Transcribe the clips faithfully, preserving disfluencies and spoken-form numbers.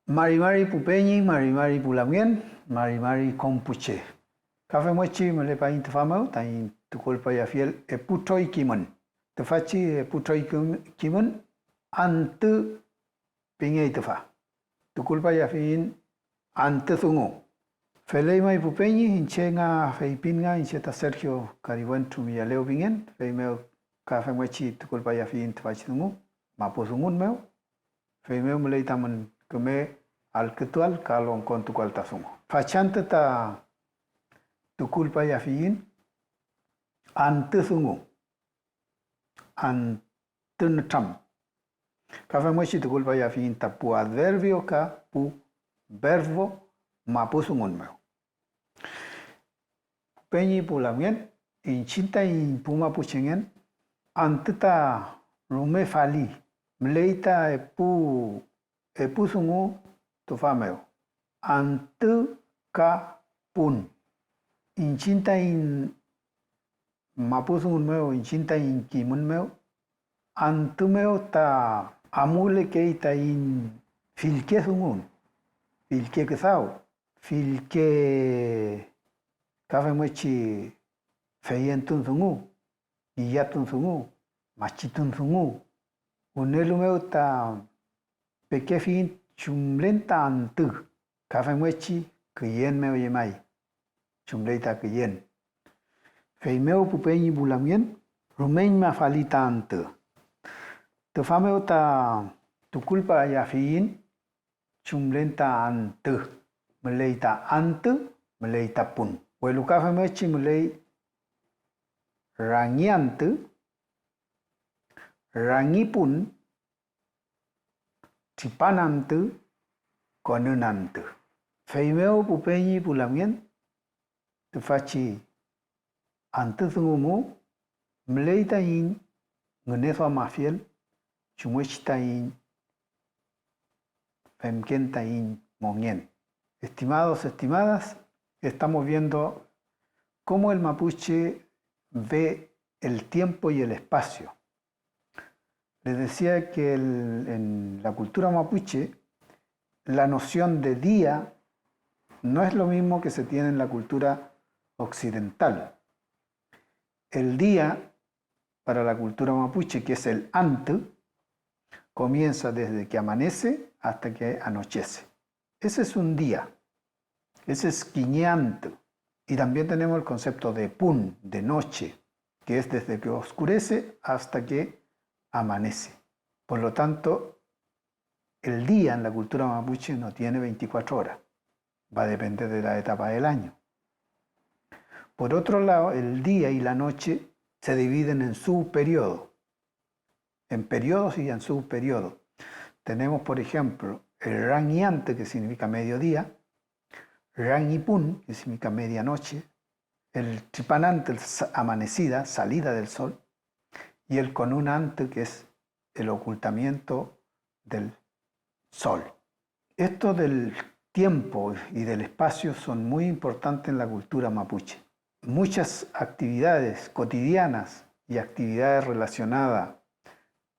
Mari mari pu peñi, mari mari pu lamngen, mari mari kom pu che. Ka femngechi mülepaiñ tüfa mew taiñ tukulpayafiel epu troy kimün. Tüfachi epu troy kim-, kimün antü pingey tüfa. Tukulpayafiyiñ antü dungu. Feley may pu peñi, iñche nga feypin nga iñche ta Sergio Kariwentru Miyalew pingen, feymew ka femngechi tukulpayafiyiñ tüfachi dungu mapu dungun mew. Feymew müley tamün küme allkütual ka longkontukuael ta dungu. Fachantü ta tukulpayafiyiñ antü dungu, antü nütram. Ka femngechi tukulpayafiyiñ ta pu adverbio ka pu verbo mapu dungun mew. Peñi pu lamngen, iñchiñ taiñ pu mapuchengen, antü ta rume fali, müley ta epu, epu dungu tüfa mew, antü ka pun. Iñchiñ taiñ mapu dungun mew, iñchiñ taiñ kimün mew, antü mew ta amulekey taiñ fillke dungun, fillke küdaw, fillke ka femngechi feyentun dungu, ngillatun dungu, machitun dungu. Wünelu mew ta pekefiyiñ chumlen ta antü, ka femngechi küyen mew llemay, chumley ta küyen. Feymew pu peñi pu lamngen, rumeñma fali ta antü. Tüfa mew ta tukulpayafiyiñ chumlen ta antü, müley ta antü, müley ta pun. Welu ka femngechi müley rangi antü, rangi pun, tripan antü, konün antü. Feymew pu peñi pu lamngen, tüfachi antü dungu mu müley taiñ ngüneduamafiel chumngechi taiñ femken taiñ mongen. Estimados, estimadas, estamos viendo cómo el mapuche ve el tiempo y el espacio. Les decía que el, en la cultura mapuche, la noción de día no es lo mismo que se tiene en la cultura occidental. El día para la cultura mapuche, que es el antü, comienza desde que amanece hasta que anochece. Ese es un día. Ese es kiñe antü. Y también tenemos el concepto de pun, de noche, que es desde que oscurece hasta que amanece. Por lo tanto, el día en la cultura mapuche no tiene veinticuatro horas. Va a depender de la etapa del año. Por otro lado, el día y la noche se dividen en su periodo, en periodos y en subperiodos. Tenemos, por ejemplo, el rangi antü, que significa mediodía, rangi pun, que significa medianoche, el tripan antü, el sa-, amanecida, salida del sol, y el konün antü, que es el ocultamiento del sol. Esto del tiempo y del espacio son muy importantes en la cultura mapuche. Muchas actividades cotidianas y actividades relacionadas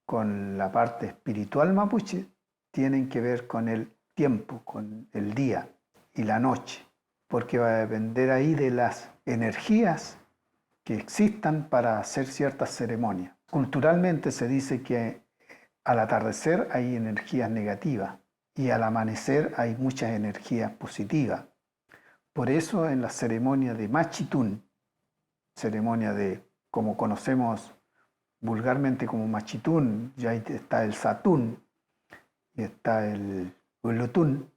con la parte espiritual mapuche tienen que ver con el tiempo, con el día y la noche, porque va a depender ahí de las energías que existan para hacer ciertas ceremonias. Culturalmente se dice que al atardecer hay energías negativas y al amanecer hay muchas energías positivas. Por eso en la ceremonia de Machitún, ceremonia de, como conocemos vulgarmente como Machitún, ya ahí está el Satún y está el Ulutún,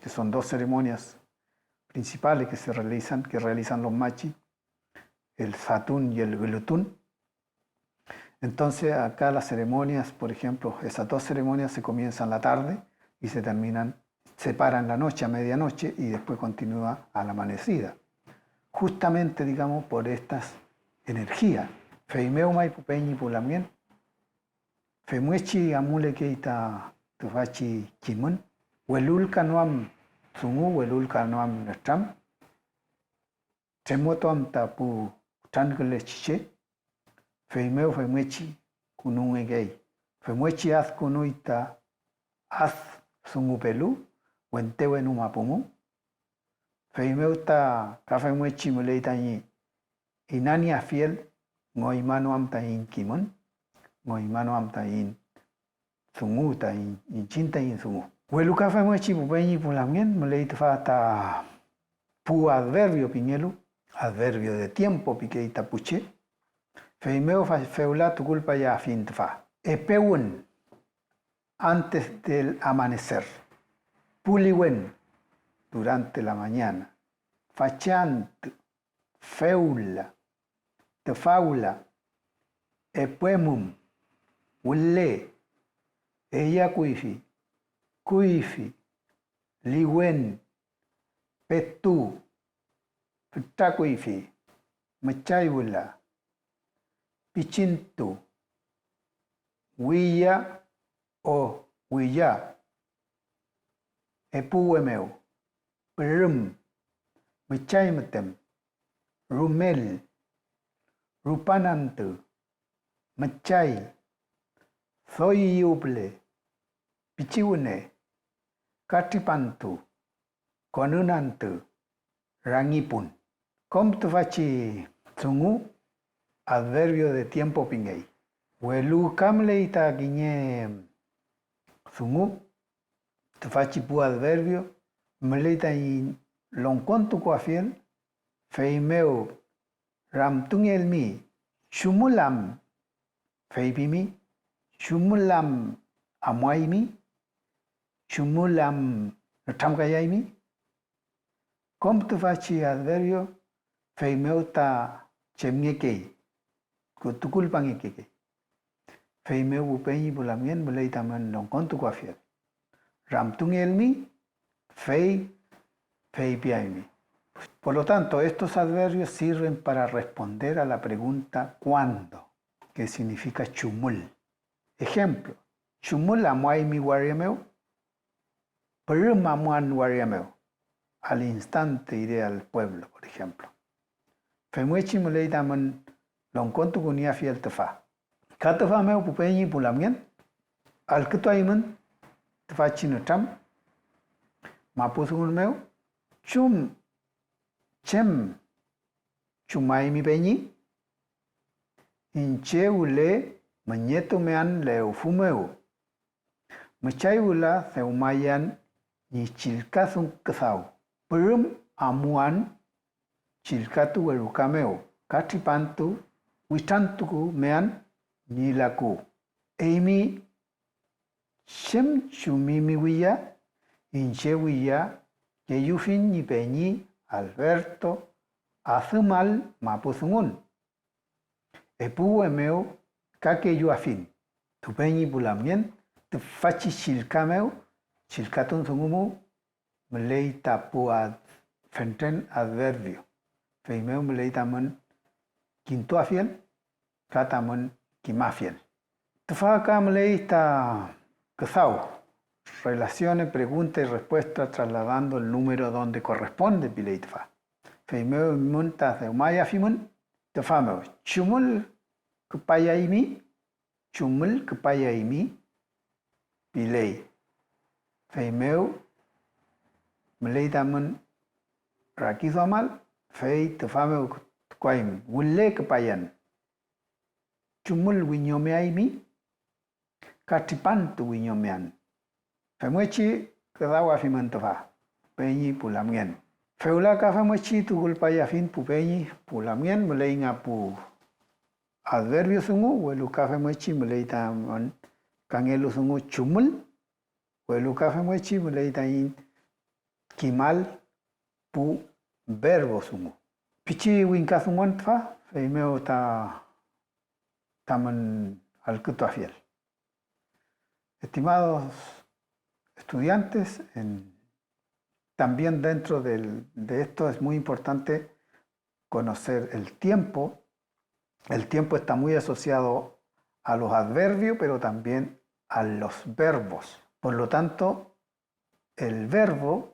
que son dos ceremonias principales que se realizan, que realizan los machi, el Satún y el Ulutún. Entonces, acá las ceremonias, por ejemplo, esas dos ceremonias se comienzan la tarde y se terminan, se para en la noche, a medianoche, y después continúa a la amanecida. Justamente, digamos, por estas energías. Feymew may pu peñi pu lamngen, femngechi amulekey ta tüfachi kimün, welulkanoam dungu, welulkanoam nütram, tremotuam ta pu kutrankülechi che, feymew femngechi künungekey. Femngechi adkünuy ta ad dungupelu, wente wenu mapu mu. Feymew ta ka femngechi müley tañi inanieafiel, ngoymano am taiñ kimün, ngoymano am taiñ dungu, taiñ, iñchiñ taiñ dungu. Welu ka femngechi pu peñi pu lamngen müley tüfa ta pu adverbio pingelu, adverbio de tiempo pikey ta pu che, feymew fa-, fewla tukulpayafiñ tüfa. Epewün, antes del amanecer. Puliwen, durante la mañana. Fachantü, fewla, tüfawla, epuemum, wüle, eya kuyfi, kuyfi, liwen, petu, fütra kuyfi, müchay wüla, pichintu, wiya o wiya, epuwe mew, pürüm, müchay müten, rumel, rupan antü, müchay, doy üyüw püle, pichiwüne, ka tripantu, konün antü, rangipun. Kom tüfachi dungu adverbio de tiempo pingey, welu ka müley ta kiñe dungu, tüfachi pu adverbio müley tañi longkontukuafiel, feymew ramtungelmi: ¿Chumül am feypimi? ¿Chumül am amuaymi? ¿Chumül am nütramkayaymi? Kom tüfachi adverbio feymew ta chemngekey, tukulpangekey. Feymew pu peñi pu lamngen müley tamün longkontukuafiel. Ramtungelmi, fey feypiaymi. Por lo tanto, estos adverbios sirven para responder a la pregunta ¿cuándo?, que significa chumül. Ejemplo, ¿chumül amuaymi waria mew? Pürüm amuan waria mew. Al instante iré al pueblo, por ejemplo. Femngechi müley tamün longkontukunieafiel tüfa. Ka tüfa mew, pu peñi, pu lamngen, allkütuaymün tüfachi nütram mapudungun mew: ¿Chum, chem chumaymi peñi? Iñche wüle müñetumean lewfü mew. Müchay wüla dewmayan ñi chillka küdaw. Pürüm amuan chillkatuwe ruka mew ka tripantu witrantukumean ñi laku. Eymi, ¿chem chumimi wiya? Iñche wiya kellufiñ ñi peñi Alberto adümal mapudungun. Epuwe mew ka kelluafiñ. Pu peñi, pu lamngen, tüfachi chillka mew, chillkatun dungu mu, müley ta pu ad-, fentren adverbio, feymew müley tamün kintuafiel ka tamün kimafiel. Tüfa ka müley ta küdaw, relacione pregunta y respuesta trasladando el número donde corresponde, piley tüfa. Feymew eymün ta dewmayafimün tüfa mew: ¿Chumül küpayaymi? ¿Chumül küpayaymi? Piley. Feymew müley tamün rakiduamal, fey tüfa mew tukuaymün: ¿Wüle küpayan? ¿Chumül wiñomeaymi? Ka tripantu wiñomean. Femngechi küdawafimün tüfa, peñi, pu lamngen. Fewla ka femngechi tukulpayafiñ pu peñi, pu lamngen, müley nga pu adverbio dungu, welu ka femngechi müley tamün kangelu dungu chumül, welu ka femngechi müley taiñ kimal pu verbo dungu. Pichi wingkadungun tüfa, feymew ta tamün allkütuafiel. Estimados estudiantes, en, también dentro del, de esto es muy importante conocer el tiempo. El tiempo está muy asociado a los adverbios, pero también a los verbos. Por lo tanto, el verbo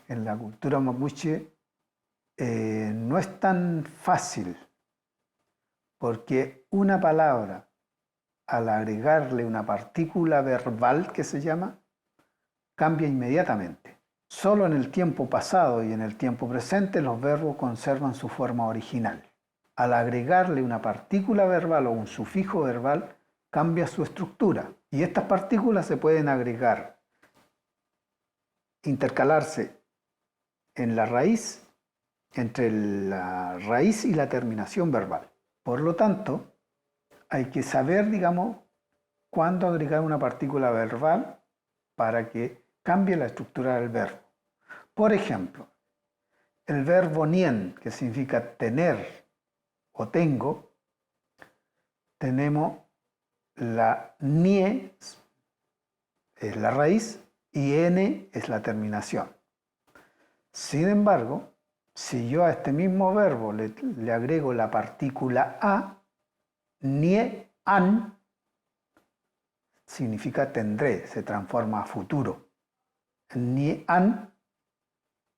en la cultura mapuche, eh, no es tan fácil, porque una palabra, al agregarle una partícula verbal que se llama, cambia inmediatamente. Solo en el tiempo pasado y en el tiempo presente los verbos conservan su forma original. Al agregarle una partícula verbal o un sufijo verbal, cambia su estructura. Y estas partículas se pueden agregar, intercalarse en la raíz, entre la raíz y la terminación verbal. Por lo tanto, hay que saber, digamos, cuándo agregar una partícula verbal para que cambie la estructura del verbo. Por ejemplo, el verbo nien, que significa tener o tengo, tenemos la nie, es la raíz, y ene es la terminación. Sin embargo, si yo a este mismo verbo le, le agrego la partícula a, nie an, significa tendré, se transforma a futuro. Nie an,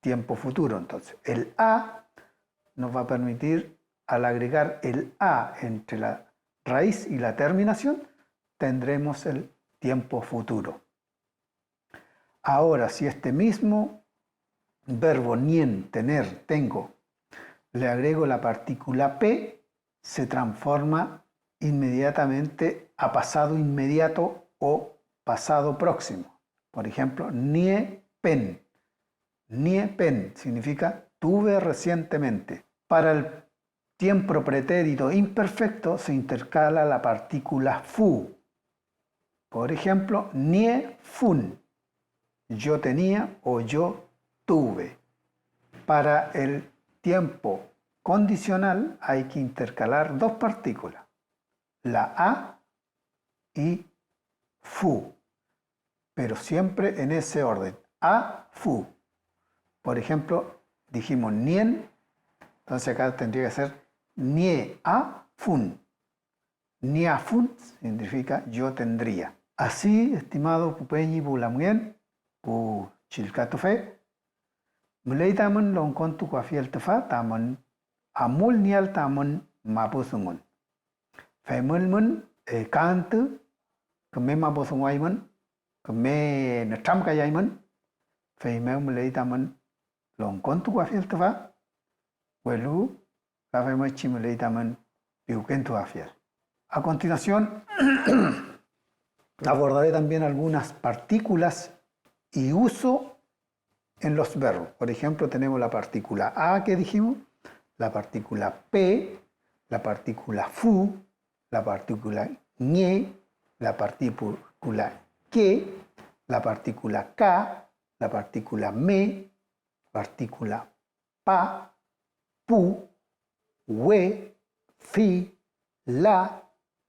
tiempo futuro. Entonces, el a nos va a permitir, al agregar el a entre la raíz y la terminación, tendremos el tiempo futuro. Ahora, si este mismo verbo nien, tener, tengo, le agrego la partícula p, se transforma inmediatamente a pasado inmediato o pasado próximo. Por ejemplo, nie pen. Nie pen significa tuve recientemente. Para el tiempo pretérito imperfecto se intercala la partícula fu. Por ejemplo, nie fun, yo tenía o yo tuve. Para el tiempo condicional hay que intercalar dos partículas, la a y fu, pero siempre en ese orden, a fu. Por ejemplo, dijimos nien, entonces acá tendría que ser nie a fun. Nie a fun significa yo tendría. Así, estimado pu peñi, pu lamngen, pu chillkatufe, müley tamün longkontukuafiel tüfa tamün amulnieael tamün mapudungun. Femülmün, eh, ka antü küme mapudunguaymün, küme nütramkayaymün, feymew müley tamün longkontukuafiel tüfa, welu ka femngechi müley tamün piwkentuafiel. A continuación, abordaré también algunas partículas y uso en los verbos. Por ejemplo, tenemos la partícula a que dijimos, la partícula p, la partícula fu, la partícula ñe, la partícula que, la partícula ka, la partícula me, partícula pa, pu, we, fi, la,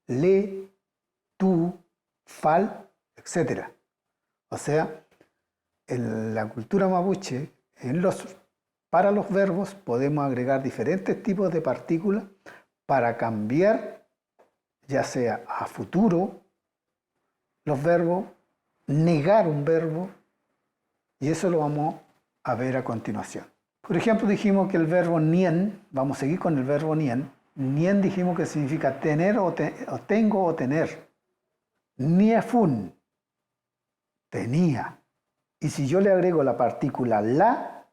le, tu, fal, etcétera. O sea, en la cultura mapuche, en los, para los verbos podemos agregar diferentes tipos de partículas para cambiar, ya sea a futuro, los verbos, negar un verbo, y eso lo vamos a ver a continuación. Por ejemplo, dijimos que el verbo nien, vamos a seguir con el verbo nien, nien dijimos que significa tener o, te- o tengo o tener. Niefun, tenía. Y si yo le agrego la partícula la,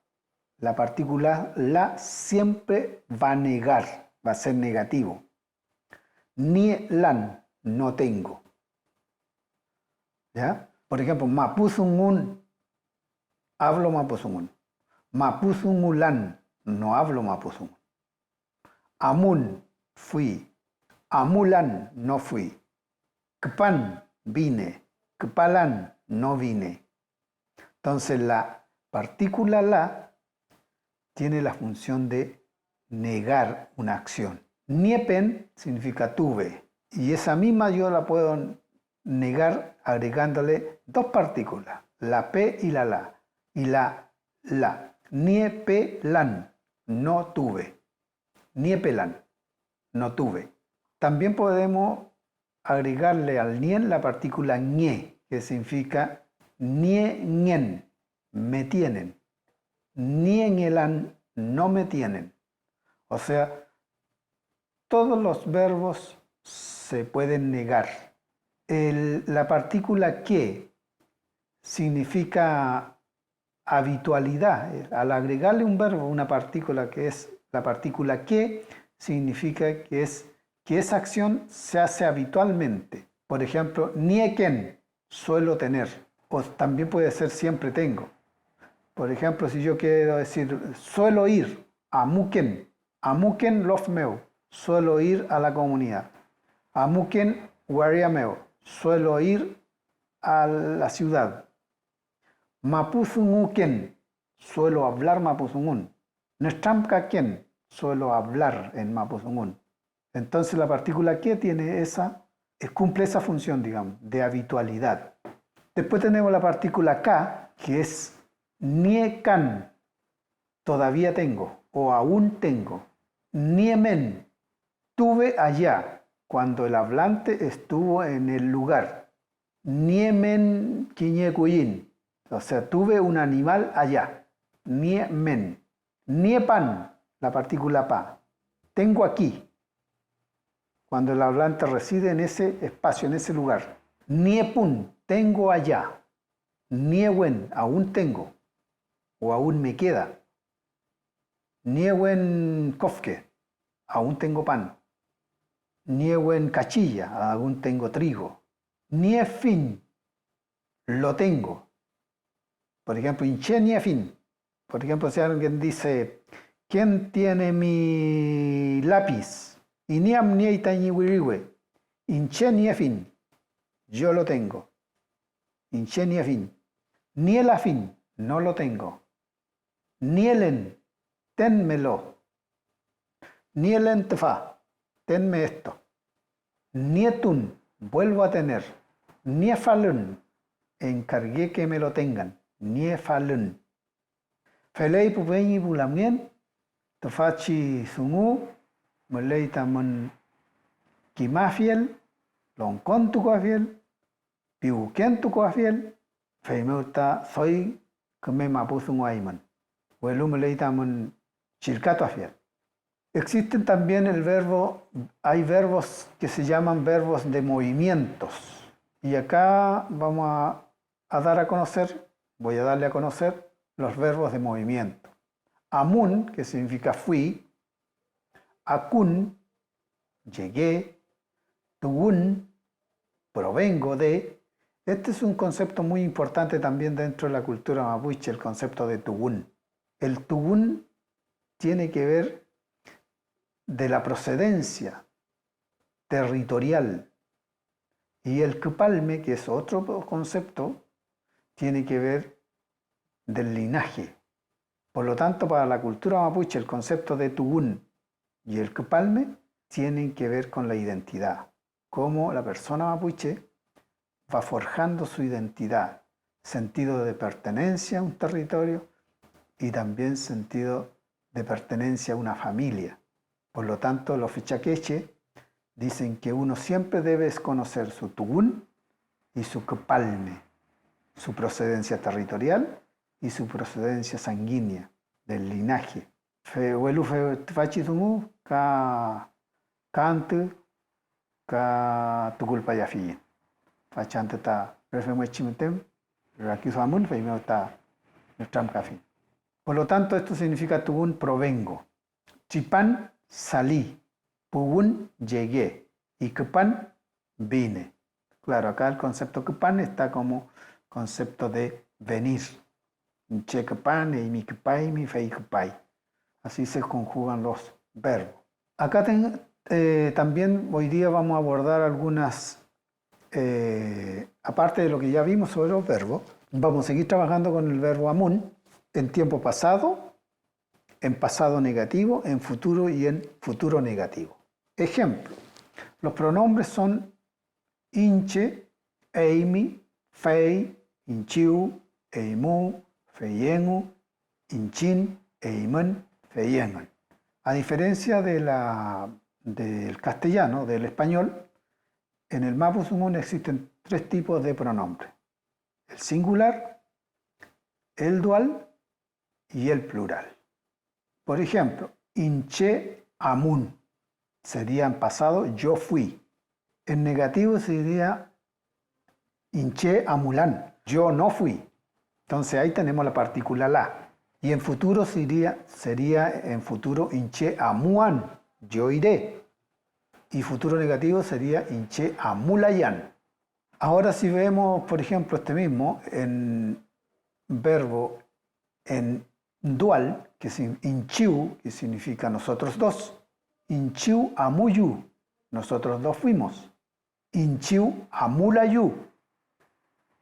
la partícula la siempre va a negar, va a ser negativo. Nielan, no tengo. ¿Ya? Por ejemplo, mapudungun, hablo mapudungun. Mapudungulan, no hablo mapudungun. Amun, fui. Amulan, no fui. Küpan, vine. Küpalan, no vine. Entonces, la partícula la tiene la función de negar una acción. Niepen significa tuve, y esa misma yo la puedo negar agregándole dos partículas, la pe y la la, y la la. Niepelan, no tuve. Niepelan, no tuve. También podemos agregarle al nien la partícula nge, que significa niengen, me tienen. Niengelan, no me tienen. O sea, todos los verbos se pueden negar. El- la partícula que significa habitualidad. Al agregarle un verbo, una partícula que es la partícula que, significa que es que esa acción se hace habitualmente. Por ejemplo, nieken, suelo tener. O también puede ser siempre tengo. Por ejemplo, si yo quiero decir suelo ir, amuken, amuken lof mew, suelo ir a la comunidad. Amuken waria mew, suelo ir a la ciudad. Mapudunguken, suelo hablar mapudungun. Nütramkaken, suelo hablar en mapudungun. Entonces la partícula que tiene esa, eh, cumple esa función, digamos, de habitualidad. Después tenemos la partícula ka, que es niekan, todavía tengo o aún tengo. Niemen, tuve allá cuando el hablante estuvo en el lugar. Niemen kiñe kulliñ, o sea, tuve un animal allá. Niemen. Niepan, la partícula pa. Tengo aquí. Cuando el hablante reside en ese espacio, en ese lugar. Niepun, tengo allá. Niewen, aún tengo. O aún me queda. Niewen kofke, aún tengo pan. Niewen kachilla, aún tengo trigo. Niefin, lo tengo. Por ejemplo, iñche niefin. Por ejemplo, si alguien dice, ¿quién tiene mi lápiz? Iney am niey tañi wiriwe. Iñche niefin, yo lo tengo. Iñche niefin. Nielafin, no lo tengo. Nielen, tenmelo. Nielen tüfa, tenme esto. Nietun, vuelvo a tener. Niefalün, encargué que me lo tengan. Niefalün. Feley pu peñi pu lamngen, tüfachi dungu müley tamün kimafiel, longkontukuafiel, piwkentukuafiel, feymew ta doy küme mapudunguaymün, welu müley tamün chillkatuafiel. Existen también el verbo, hay verbos que se llaman verbos de movimientos. Y acá vamos a, a dar a conocer, voy a darle a conocer los verbos de movimiento. Amun, que significa fui, akun, llegué, tuwün, provengo de. Este es un concepto muy importante también dentro de la cultura mapuche, el concepto de tuwün. El tuwün tiene que ver de la procedencia territorial. Y el küpalme, que es otro concepto, tiene que ver del linaje. Por lo tanto, para la cultura mapuche, el concepto de tuwün y el küpalme tienen que ver con la identidad, cómo la persona mapuche va forjando su identidad, sentido de pertenencia a un territorio y también sentido de pertenencia a una familia. Por lo tanto, los fechaqueche dicen que uno siempre debe conocer su tuwün y su küpalme, su procedencia territorial y su procedencia sanguínea, del linaje. Fe, welu fe, tüfachi dungu ka, ka antü ka tukulpayafiyiñ. Tüfachi antü ta re femngechi müten rakiduamün, feymew ta nütramkafiñ. Por lo tanto, esto significa tuwün, provengo. Tripan, salí. Puwün, llegué. Y küpan, vine. Claro, acá el concepto küpan está como concepto de venir. Iñche küpan, eymi küpaymi, fey küpay. Así se conjugan los verbos. Acá ten- eh, también hoy día vamos a abordar algunas, eh, aparte de lo que ya vimos sobre los verbos, vamos a seguir trabajando con el verbo amun en tiempo pasado, en pasado negativo, en futuro y en futuro negativo. Ejemplo, los pronombres son iñche, eymi, fey, iñchiw, eymu, feyengu, iñchin, eymün, feyengün. A diferencia de la, del castellano, del español, en el mapudungun existen tres tipos de pronombre: el singular, el dual y el plural. Por ejemplo, iñche amun sería en pasado yo fui. En negativo sería iñche amulan. Yo no fui. Entonces ahí tenemos la partícula la. Y en futuro sería, sería en futuro iñche amuan, yo iré. Y futuro negativo sería iñche amulayan. Ahora si vemos, por ejemplo, este mismo en verbo en dual, que es iñchiw, que significa nosotros dos. Iñchiw amuyu, nosotros dos fuimos. Iñchiw amulayu,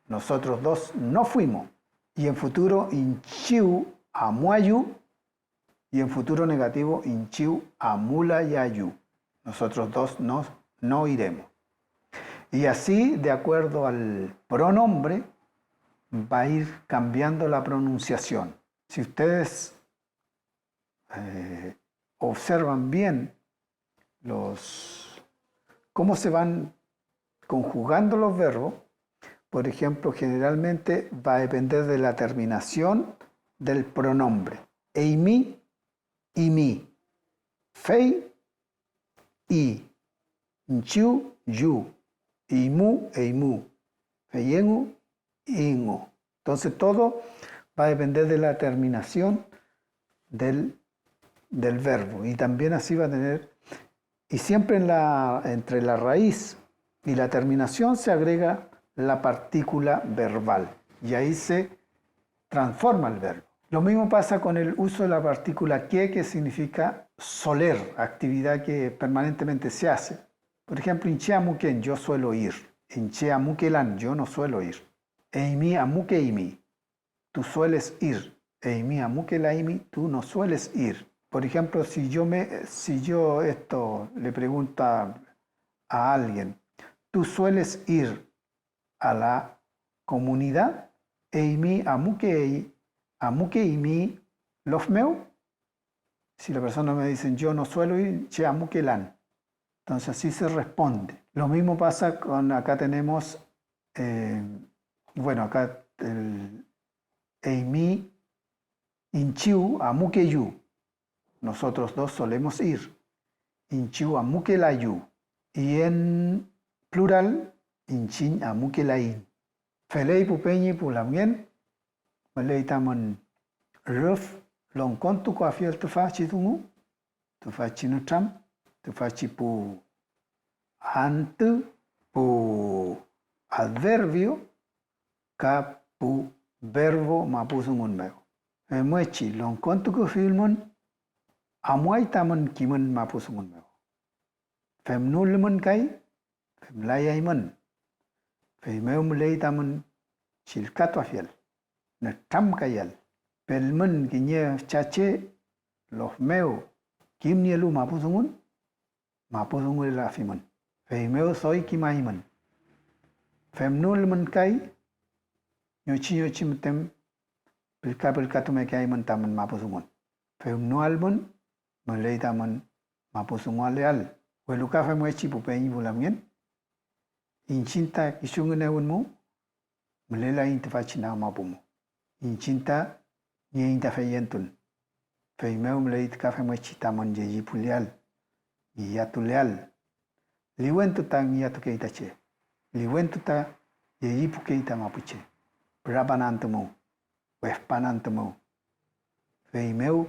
nosotros dos no fuimos. Y en futuro, iñchiw amuayu, y en futuro negativo, iñchiw amulayayu, nosotros dos no, no iremos. Y así, de acuerdo al pronombre, va a ir cambiando la pronunciación. Si ustedes eh, observan bien los, cómo se van conjugando los verbos, por ejemplo, generalmente va a depender de la terminación del pronombre. Eymi, imi. Fey, i. Iñchiw, yu. Eymu, eymu. Feyengu, ingu. Entonces todo va a depender de la terminación del, del verbo. Y también así va a tener, y siempre en la, entre la raíz y la terminación se agrega la partícula verbal. Y ahí se transforma el verbo. Lo mismo pasa con el uso de la partícula que, que significa soler, actividad que permanentemente se hace. Por ejemplo, iñche amuken, yo suelo ir. Iñche amukelan, yo no suelo ir. Eymi amukeymi, tú sueles ir. Eymi amukelaymi, tú no sueles ir. Por ejemplo, si yo me, si yo esto le pregunto a, a alguien, ¿tú sueles ir a la comunidad? Eymi amukey, amukeymi lof mew. Si la persona me dicen, yo no suelo ir, che amukelan. Entonces así se responde. Lo mismo pasa con, acá tenemos, eh, bueno, acá el, eymi, iñchiw amukeyu. Nosotros dos solemos ir. Iñchiw amukelayu. Y en plural, iñchiñ amukelaiñ. Feley pu peñi pu lamngen, müley tamün rüf longkontukuafiel tüfachi dungu, tüfachi nütram, tüfachi pu antü, pu adverbio ka pu verbo mapudungun mew. Femngechi longkontukufilmün, amuay tamün kimün mapudungun mew. Femnulmün kay, femlayaymün. Feymew müley tamün chillkatuafiel, nütramkayal. Pelmün kiñe füchache lof mew kimnielu mapudungun, mapudungulelafimün. Feymew doy kimaymün. Femnulmün kay, ñochi ñochi müten pillka pillkatumekeaymün tamün mapudungun. Femnoalmün, müley tamün mapudungualeael. Welu ka femngechi pu peñi pu lamngen, iñchiñ ta kisu ngünewün mu mülelaiñ tüfachi nag mapu mu. Iñchiñ ta nieiñ ta feyentun, feymew müley ka femngechi tamün llellipuleael, ngillatuleael. Liwentu ta ngillatukey ta che, liwentu ta llellipukey ta mapuche, pürapan antü mew, wefpan antü mew. Feymew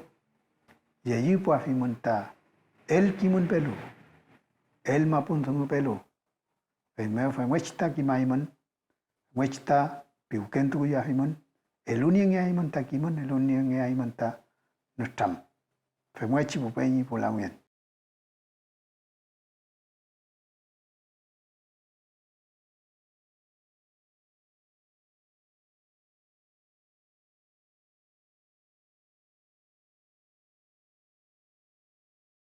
llellipuafimün ta elkimünpelu, elmapudungupelu. Feymew femngechi ta kimaymün, femngechi ta piwkentukuyeafimün, eluniengeaymün ta kimün, eluniengeaymün ta nütram. Femngechi pu peñi pu lamngen,